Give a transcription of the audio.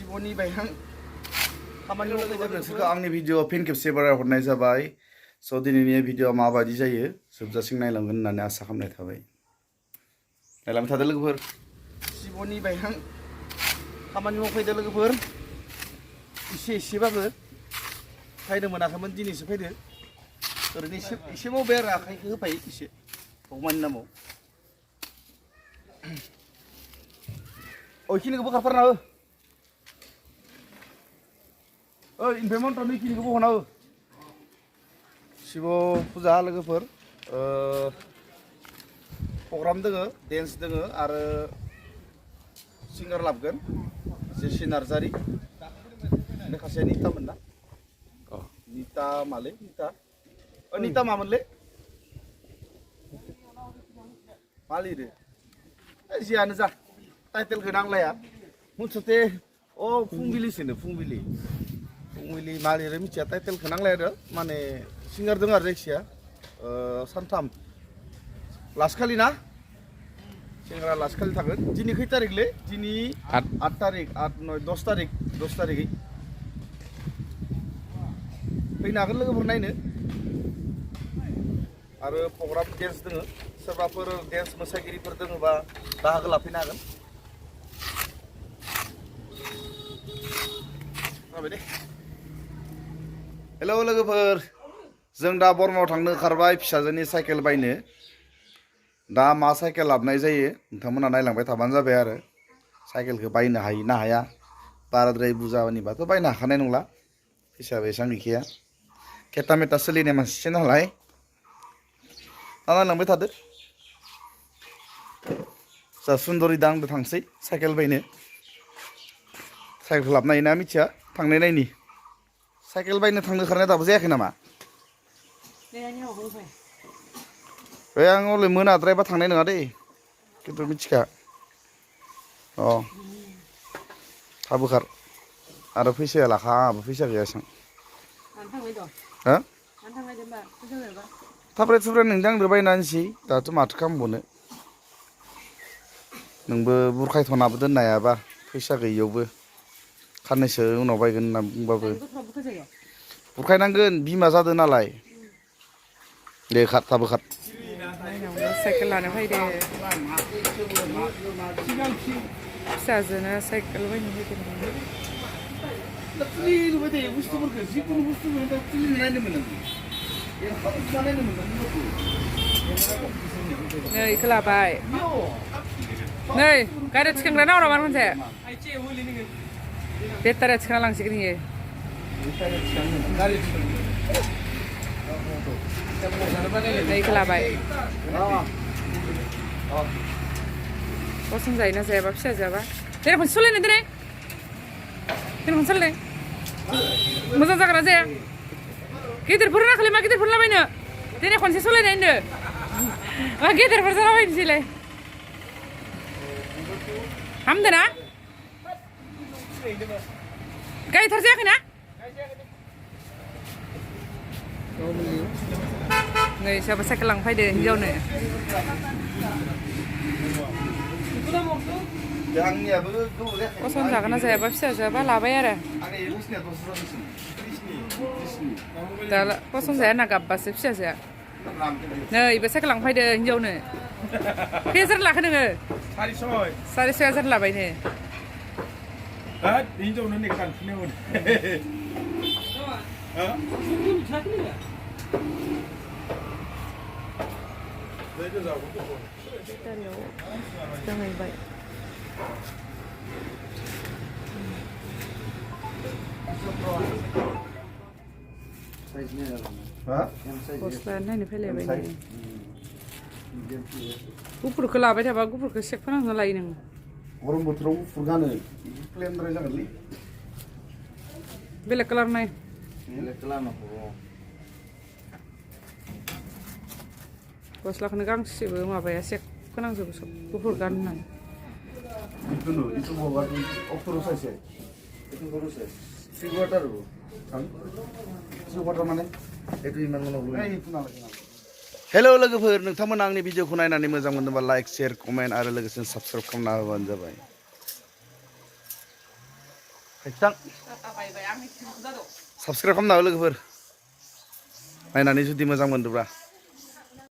सिब'नि बायहां खामानि मावफैदों नोंसोरखौ आंनि भिडिअ फिन खेबसे बाराय हरनाय जाबाय स' दिनैनि भिडिअ माबायदि जायो जोबजासिम नायलांगोन होननानै आसा खालामनाय थाबाय नायलांबाय थादो लोगोफोर सिब'नि बायहां खामानि मावफैदो लोगोफोर एसेबाबो फैनो मोनाखैमोन दिनैसो फैदो ओरैनो एसे मावबाय आरो आखाइखौ होफायो एसे भगबाननि नामाव इखिनिखौ बोखारथारना हो इनफाय मन्थ्रनि इखिनिखौ बहना हो शिब फुजा लोगोफोर प्रग्राम दोङो डेन्स दोङो आरो सिंगार लाबगोन जेसि नार्जारि खासेया नितामोन ना निता मालै निता मामोनलै मा लिरो जियानो जा टाइटेलखौ नांलाया मुथते फुंबिलिसोनो फुंबिलि मा लिरो मिथिया टाइटेलखौ नांलाया आरो माने सिंगार दङ आरो जायखिया सानथाम लास्ट खालि ना सेंग्रा लास्ट खालि थागोन दिनै खै तारिखलै दिनै 8 तारिख 8 9 10 तारिखै फैनो हागोन लोगोफोर नायनो आरो प्रग्राम डेन्स दोङो सोरबाफोर डेन्स मोसागिरिफोर दोङोबा बाहागो लाफैनो हागोन जाबाय दे हेलौ लोगोफोर जों दा बर्मायाव थांनो ओंखारबाय फिसाजोनि साइकेल बायनो दा मा साइकेल लाबोनाय जायो नोंथांमोना नायलांबाय थाबानो जाबाय आरो साइकेलखौ बायनो हायो ना हाया बाराद्राय बुरजानिबाथ' बायनो हाखानाय नंला फैसायाबो एसेबां गैखाया खेथा मेथा सोलिनाय मानसिसो नालाय दा नायलांबाय थादो जा सुन्दरि दा आंबो थांसै साइकेल बायनो साइकेल लाबोनो हायोना मिथिया थांनाय नायनि साइकेल बायनो थांनो ओंखारनाया दाबो जायाखै नामा बे आं हले मोनाद्रायबा थांनाय नङा दै खिन्थु मिथिखा थाब ओंखार आरो फैसाया लाखा आंहाबो फैसा गैया एसां हो थाब्राय थुब्राय नोंजों आंजों बायना होनोसै दाथ' माथो खालामबावनो नोंबो बुरखायथ'नाबो दोननो हायाबा फैसा गैयियावबो खाननैसो उनाव बायगोन होनना बुंबाबो बुरखायनांगोन बिमा जादों नालाय दे खार थाब ओंखार साइकेल लानो फैदो फिसाजोनो साइकेल बायनो फैदों नै इखौ लाबाय नै गारि थिखांग्रा नाव नामा मोनसे बेटारिया थिखांना लांसिगोन इयो नै इखौ लाबाय पसन्द जायोना जायाबा फिसाजोआबा देनां खनसे सालायनाय देनाय देनां खनसे सालायनाय मोजां जागोन ना जाया गेदेरफोर नाखौलाय मा गेदेरफोर लाबायनो देनां खनसे सालायनाय होनदो मा गेदेरफोर जालाबायनोसैलाय हामदो ना गायथार जायाखैना नै सोरबा साइकेल लांफैदो हिन्जावनो पसन्द जागोन ना जायाबा फिसाजोआबा लाबाय आरो दा पसन्द जाया होनना गाबबासो फिसाजोआ नै बे साइकेल लांफैदो हिन्जावनो खै हाजार लाखो नोङो 6,500 लाबायनो हिन्जावनो नेखानफिनोमोन जाहैबाय गस्ला नायनो फैलायबाय गुफुरखौ लाबाय थाबा गुफुरखौ सेक फोनांना लायो नों गरम बोथोराव गुफुर गानो प्लेनद्राय जागोनलै बेलेग कालार नाय गस्लाखौनो गांसेबो माबाया सेक फोनांजोबो सब गुफुर गान होननानै itu bawa oktober saja itu baru saya Singwater bu Singwater mana itu iman menunggu itu nama Hello लोगोफोर नोंथांमोना आंनि भिडिअखौ नायनानै मोजां मोनोबा लाइक शेयार कमेन्ट आरो लोगोसे साबस्क्राइब खालामना होबानो जाबाय खायसां साबसक्राइब खालामना हो लोगोफोर नायनानै जुदि मोजां मोनदोंब्ला